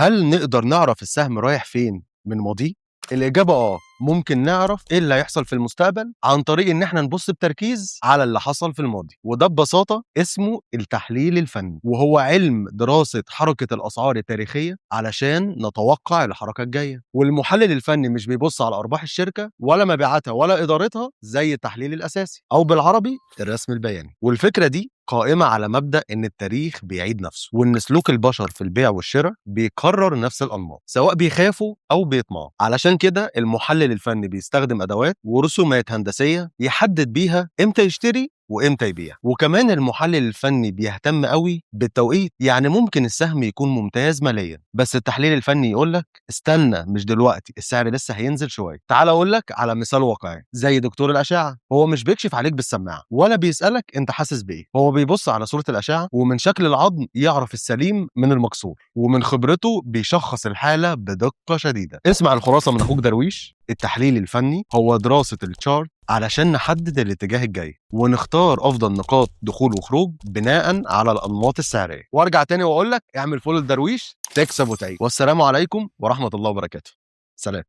هل نقدر نعرف السهم رايح فين من ماضيه؟ الإجابة آه، ممكن نعرف إيه اللي هيحصل في المستقبل عن طريق إن إحنا نبص بتركيز على اللي حصل في الماضي، وده ببساطة اسمه التحليل الفني، وهو علم دراسة حركة الأسعار التاريخية علشان نتوقع الحركة الجاية. والمحلل الفني مش بيبص على أرباح الشركة ولا مبيعاتها ولا إدارتها زي التحليل الأساسي، أو بالعربي الرسم البياني. والفكرة دي قائمة على مبدأ إن التاريخ بيعيد نفسه، وإن سلوك البشر في البيع والشراء بيكرر نفس الأنماط سواء بيخافوا أو بيطمعوا. علشان كده المحلل الفني بيستخدم أدوات ورسومات هندسية يحدد بيها إمتى يشتري وإمتى يبيع. وكمان المحلل الفني بيهتم قوي بالتوقيت، يعني ممكن السهم يكون ممتاز ماليا بس التحليل الفني يقولك استنى مش دلوقتي، السعر لسه هينزل شوية. تعال أقولك على مثال واقعي زي دكتور الأشعة، هو مش بيكشف عليك بالسماعة ولا بيسألك أنت حاسس بإيه، هو بيبص على صورة الأشعة ومن شكل العظم يعرف السليم من المكسور، ومن خبرته بيشخص الحالة بدقة شديدة. اسمع الخلاصة من أخوك درويش، التحليل الفني هو دراسة ال chart علشان نحدد الاتجاه الجاي ونختار افضل نقاط دخول وخروج بناء على الانماط السعرية. وارجع تاني واقول لك اعمل follow لدرويش تكسب وتعيش. والسلام عليكم ورحمة الله وبركاته. سلام.